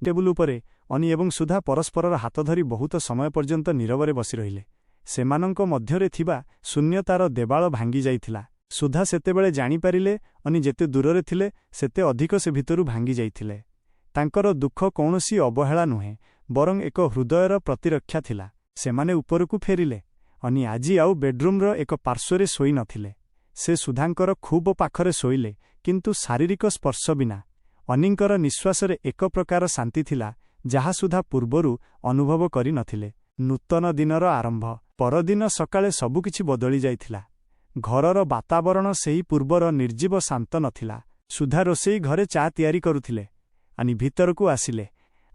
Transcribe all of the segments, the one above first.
Table ଉପରେ ଅନି ଏବଂ ସୁଧା ପରସ୍ପରର ହାତ ଧରି ବହୁତ ସମୟ ପର୍ଯ୍ୟନ୍ତ ନୀରବରେ ବସି ରହିଲେ। ସେମାନଙ୍କ ମଧ୍ୟରେ ଥିବା ଶୂନ୍ୟତାର ଦେବାଳ ଭାଙ୍ଗି ଯାଇଥିଲା। ସୁଧା ସେତେବେଳେ ଜାଣିପାରିଲେ, ଅନି ଯେତେ ଦୂରରେ ଥିଲେ, ସେତେ ଅଧିକ ସେ ଭିତରୁ ଭାଙ୍ଗି ଯାଇଥିଲେ। ତାଙ୍କର ଦୁଃଖ କୌଣସି ଅବହେଳା ନୁହେଁ, ବରଂ ଏକ ହୃଦୟର ପ୍ରତିରକ୍ଷା ଥିଲା। ସେମାନେ ଉପରକୁ ଫେରିଲେ। ଅନି ଆଜି ଆଉ ବେଡ୍ରୁମ୍ର ଏକ ପାର୍ଶ୍ୱରେ ଶୋଇ ନଥିଲେ। ସେ ସୁଧାଙ୍କର ଖୁବ ପାଖରେ ଶୋଇଲେ, କିନ୍ତୁ ଶାରୀରିକ ସ୍ପର୍ଶ ବିନା। ଅନିଙ୍କର ନିଶ୍ୱାସରେ ଏକ ପ୍ରକାର ଶାନ୍ତି ଥିଲା, ଯାହା ସୁଧା ପୂର୍ବରୁ ଅନୁଭବ କରି ନଥିଲେ। ନୂତନ ଦିନର ଆରମ୍ଭ। ପରଦିନ ସକାଳେ ସବୁକିଛି ବଦଳି ଯାଇଥିଲା। ଘରର ବାତାବରଣ ସେହି ପୂର୍ବର ନିର୍ଜୀବ ଶାନ୍ତ ନଥିଲା। ସୁଧା ରୋଷେଇ ଘରେ ଚା ତିଆରି କରୁଥିଲେ। ଅନି ଭିତରକୁ ଆସିଲେ।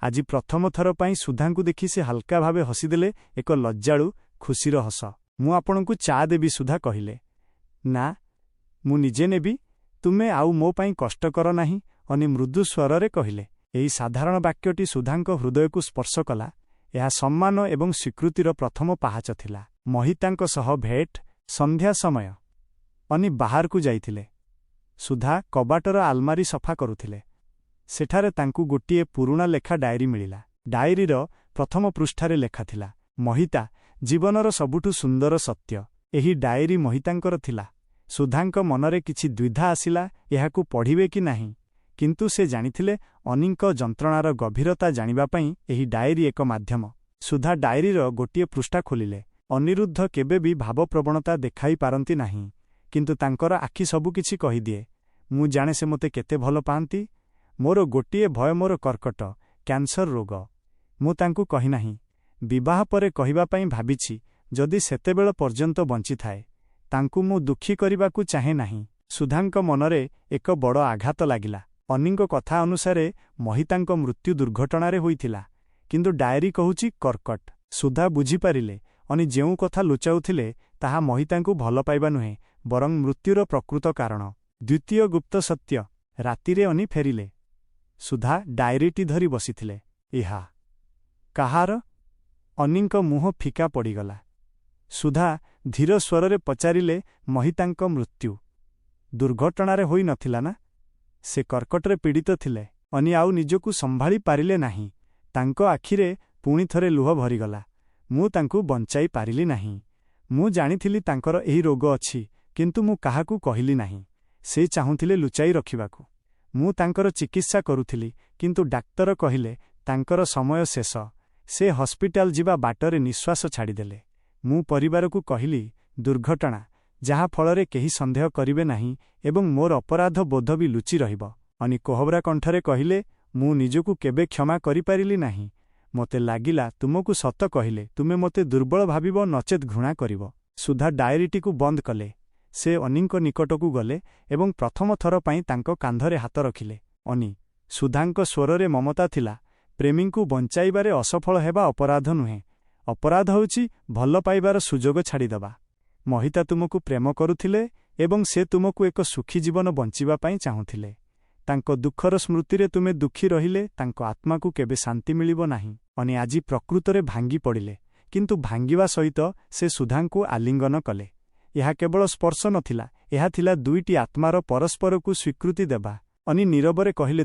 ଆଜି ପ୍ରଥମ ଥର ପାଇଁ ସୁଧାଙ୍କୁ ଦେଖି ସେ ହାଲକା ଭାବେ ହସିଦେଲେ, ଏକ ଲଜ୍ଜାଳୁ, ଖୁସିର ହସ। ମୁଁ ଆପଣଙ୍କୁ ଚା ଦେବି, ସୁଧା କହିଲେ। ନା, ମୁଁ ନିଜେ ନେବି। ତୁମେ ଆଉ ମୋ ପାଇଁ କଷ୍ଟ କର ନାହିଁ, ଅନି ମୃଦୁ ସ୍ୱରରେ କହିଲେ। ଏହି ସାଧାରଣ ବାକ୍ୟଟି ସୁଧାଙ୍କ ହୃଦୟକୁ ସ୍ପର୍ଶ କଲା। ଏହା ସମ୍ମାନ ଏବଂ ସ୍ୱୀକୃତିର ପ୍ରଥମ ପାହାଚ ଥିଲା। ମହିତାଙ୍କ ସହ ଭେଟ। ସନ୍ଧ୍ୟା ସମୟ। ଅନି ବାହାରକୁ ଯାଇଥିଲେ। ସୁଧା କବାଟର ଆଲମାରି ସଫା କରୁଥିଲେ। ସେଠାରେ ତାଙ୍କୁ ଗୋଟିଏ ପୁରୁଣା ଲେଖା ଡାଏରୀ ମିଳିଲା। ଡାଏରୀର ପ୍ରଥମ ପୃଷ୍ଠାରେ ଲେଖାଥିଲା, ମହିତା, ଜୀବନର ସବୁଠୁ ସୁନ୍ଦର ସତ୍ୟ। ଏହି ଡାଏରୀ ମହିତାଙ୍କର ଥିଲା। ସୁଧାଙ୍କ ମନରେ କିଛି ଦ୍ୱିଧା ଆସିଲା, ଏହାକୁ ପଢ଼ିବେ କି ନାହିଁ। କିନ୍ତୁ ସେ ଜାଣିଥିଲେ, ଅନିଙ୍କ ଯନ୍ତ୍ରଣାର ଗଭୀରତା ଜାଣିବା ପାଇଁ ଏହି ଡାଏରୀ ଏକ ମାଧ୍ୟମ। ସୁଧା ଡାଏରୀର ଗୋଟିଏ ପୃଷ୍ଠା ଖୋଲିଲେ। ଅନିରୁଦ୍ଧ କେବେ ବି ଭାବପ୍ରବଣତା ଦେଖାଇ ପାରନ୍ତି ନାହିଁ, କିନ୍ତୁ ତାଙ୍କର ଆଖି ସବୁକିଛି କହିଦିଏ। ମୁଁ ଜାଣେ ସେ ମୋତେ କେତେ ଭଲ ପାଆନ୍ତି। ମୋର ଗୋଟିଏ ଭୟ, ମୋର କର୍କଟ, କ୍ୟାନ୍ସର ରୋଗ। ମୁଁ ତାଙ୍କୁ କହିନାହିଁ। ବିବାହ ପରେ କହିବା ପାଇଁ ଭାବିଛି, ଯଦି ସେତେବେଳ ପର୍ଯ୍ୟନ୍ତ ବଞ୍ଚିଥାଏ। ତାଙ୍କୁ ମୁଁ ଦୁଃଖୀ କରିବାକୁ ଚାହେଁ ନାହିଁ। ସୁଧାଙ୍କ ମନରେ ଏକ ବଡ଼ ଆଘାତ ଲାଗିଲା। ଅନିଙ୍କ କଥା ଅନୁସାରେ ମହିତାଙ୍କ ମୃତ୍ୟୁ ଦୁର୍ଘଟଣାରେ ହୋଇଥିଲା। କିନ୍ତୁ ଡାଏରୀ କହୁଛି କର୍କଟ। ସୁଧା ବୁଝିପାରିଲେ, ଅନି ଯେଉଁ କଥା ଲୁଚାଉଥିଲେ ତାହା ମହିତାଙ୍କୁ ଭଲ ପାଇବା ନୁହେଁ, ବରଂ ମୃତ୍ୟୁର ପ୍ରକୃତ କାରଣ। ଦ୍ୱିତୀୟ ଗୁପ୍ତ ସତ୍ୟ। ରାତିରେ ଅନି ଫେରିଲେ। ସୁଧା ଡାଏରୀଟି ଧରି ବସିଥିଲେ। ଏହା କାହାର? ଅନିଙ୍କ ମୁହଁ ଫିକା ପଡ଼ିଗଲା। ସୁଧା ଧୀର ସ୍ୱରରେ ପଚାରିଲେ, ମହିତାଙ୍କ ମୃତ୍ୟୁ ଦୁର୍ଘଟଣାରେ ହୋଇ ନଥିଲା ନା? ସେ କର୍କଟରେ ପୀଡ଼ିତ ଥିଲେ। ଅନି ଆଉ ନିଜକୁ ସମ୍ଭାଳି ପାରିଲେ ନାହିଁ। ତାଙ୍କ ଆଖିରେ ପୁଣି ଥରେ ଲୁହ ଭରିଗଲା। ମୁଁ ତାଙ୍କୁ ବଞ୍ଚାଇ ପାରିଲି ନାହିଁ। ମୁଁ ଜାଣିଥିଲି ତାଙ୍କର ଏହି ରୋଗ ଅଛି, କିନ୍ତୁ ମୁଁ କାହାକୁ କହିଲି ନାହିଁ। ସେ ଚାହୁଁଥିଲେ ଲୁଚାଇ ରଖିବାକୁ। ମୁଁ ତାଙ୍କର ଚିକିତ୍ସା କରୁଥିଲି, କିନ୍ତୁ ଡାକ୍ତର କହିଲେ ତାଙ୍କର ସମୟ ଶେଷ। ସେ ହସ୍ପିଟାଲ ଯିବା ବାଟରେ ନିଶ୍ୱାସ ଛାଡ଼ିଦେଲେ। ମୁଁ ପରିବାରକୁ କହିଲି ଦୁର୍ଘଟଣା, ଯାହା ଫଳରେ କେହି ସନ୍ଦେହ କରିବେ ନାହିଁ ଏବଂ ମୋର ଅପରାଧ ବୋଧ ବି ଲୁଚି ରହିବ। ଅନି କୋହଭରା କଣ୍ଠରେ କହିଲେ, ମୁଁ ନିଜକୁ କେବେ କ୍ଷମା କରିପାରିଲି ନାହିଁ। ମୋତେ ଲାଗିଲା ତୁମକୁ ସତ କହିଲେ ତୁମେ ମୋତେ ଦୁର୍ବଳ ଭାବିବ, ନଚେତ୍ ଘୃଣା କରିବ। ସୁଧା ଡାଏରୀଟିକୁ ବନ୍ଦ କଲେ। ସେ ଅନିଙ୍କ ନିକଟକୁ ଗଲେ ଏବଂ ପ୍ରଥମ ଥର ପାଇଁ ତାଙ୍କ କାନ୍ଧରେ ହାତ ରଖିଲେ। ଅନି, ସୁଧାଙ୍କ ସ୍ୱରରେ ମମତା ଥିଲା, ପ୍ରେମୀଙ୍କୁ ବଞ୍ଚାଇବାରେ ଅସଫଳ ହେବା ଅପରାଧ ନୁହେଁ। ଅପରାଧ ହେଉଛି ଭଲ ପାଇବାର ସୁଯୋଗ ଛାଡ଼ିଦେବା। ମହିତା ତୁମକୁ ପ୍ରେମ କରୁଥିଲେ ଏବଂ ସେ ତୁମକୁ ଏକ ସୁଖୀ ଜୀବନ ବଞ୍ଚିବା ପାଇଁ ଚାହୁଁଥିଲେ। ତାଙ୍କ ଦୁଃଖର ସ୍ମୃତିରେ ତୁମେ ଦୁଃଖୀ ରହିଲେ ତାଙ୍କ ଆତ୍ମାକୁ କେବେ ଶାନ୍ତି ମିଳିବ ନାହିଁ। ଅନି ଆଜି ପ୍ରକୃତରେ ଭାଙ୍ଗି ପଡ଼ିଲେ, କିନ୍ତୁ ଭାଙ୍ଗିବା ସହିତ ସେ ସୁଧାଙ୍କୁ ଆଲିଙ୍ଗନ କଲେ। ଏହା କେବଳ ସ୍ପର୍ଶ ନଥିଲା, ଏହା ଥିଲା ଦୁଇଟି ଆତ୍ମାର ପରସ୍ପରକୁ ସ୍ୱୀକୃତି ଦେବା। ଅନି ନୀରବରେ କହିଲେ,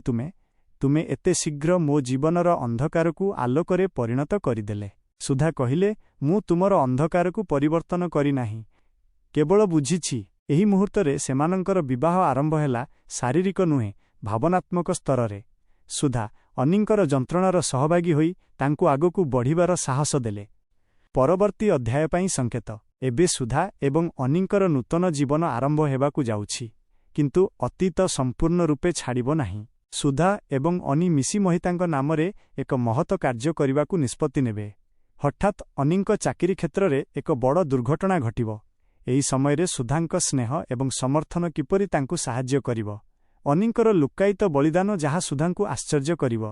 ତୁମେ ଏତେ ଶୀଘ୍ର ମୋ ଜୀବନର ଅନ୍ଧକାରକୁ ଆଲୋକରେ ପରିଣତ କରିଦେଲେ। ସୁଧା କହିଲେ, ମୁଁ ତୁମର ଅନ୍ଧକାରକୁ ପରିବର୍ତ୍ତନ କରିନାହିଁ, କେବଳ ବୁଝିଛି। ଏହି ମୁହୂର୍ତ୍ତରେ ସେମାନଙ୍କର ବିବାହ ଆରମ୍ଭ ହେଲା, ଶାରୀରିକ ନୁହେଁ, ଭାବନାତ୍ମକ ସ୍ତରରେ। ସୁଧା ଅନିଙ୍କର ଯନ୍ତ୍ରଣାର ସହଭାଗୀ ହୋଇ ତାଙ୍କୁ ଆଗକୁ ବଢ଼ିବାର ସାହସ ଦେଲେ। ପରବର୍ତ୍ତୀ ଅଧ୍ୟାୟ ପାଇଁ ସଂକେତ। ଏବେ ସୁଧା ଏବଂ ଅନିଙ୍କର ନୂତନ ଜୀବନ ଆରମ୍ଭ ହେବାକୁ ଯାଉଛି, କିନ୍ତୁ ଅତୀତ ସମ୍ପୂର୍ଣ୍ଣ ରୂପେ ଛାଡ଼ିବ ନାହିଁ। ସୁଧା ଏବଂ ଅନି ମିଶି ମହିତାଙ୍କ ନାମରେ ଏକ ମହତ କାର୍ଯ୍ୟ କରିବାକୁ ନିଷ୍ପତ୍ତି ନେବେ। ହଠାତ୍ ଅନିଙ୍କ ଚାକିରି କ୍ଷେତ୍ରରେ ଏକ ବଡ଼ ଦୁର୍ଘଟଣା ଘଟିବ। ଏହି ସମୟରେ ସୁଧାଙ୍କ ସ୍ନେହ ଏବଂ ସମର୍ଥନ କିପରି ତାଙ୍କୁ ସାହାଯ୍ୟ କରିବ? ଅନିଙ୍କର ଲୁକ୍କାୟିତ ବଳିଦାନ ଯାହା ସୁଧାଙ୍କୁ ଆଶ୍ଚର୍ଯ୍ୟ କରିବ।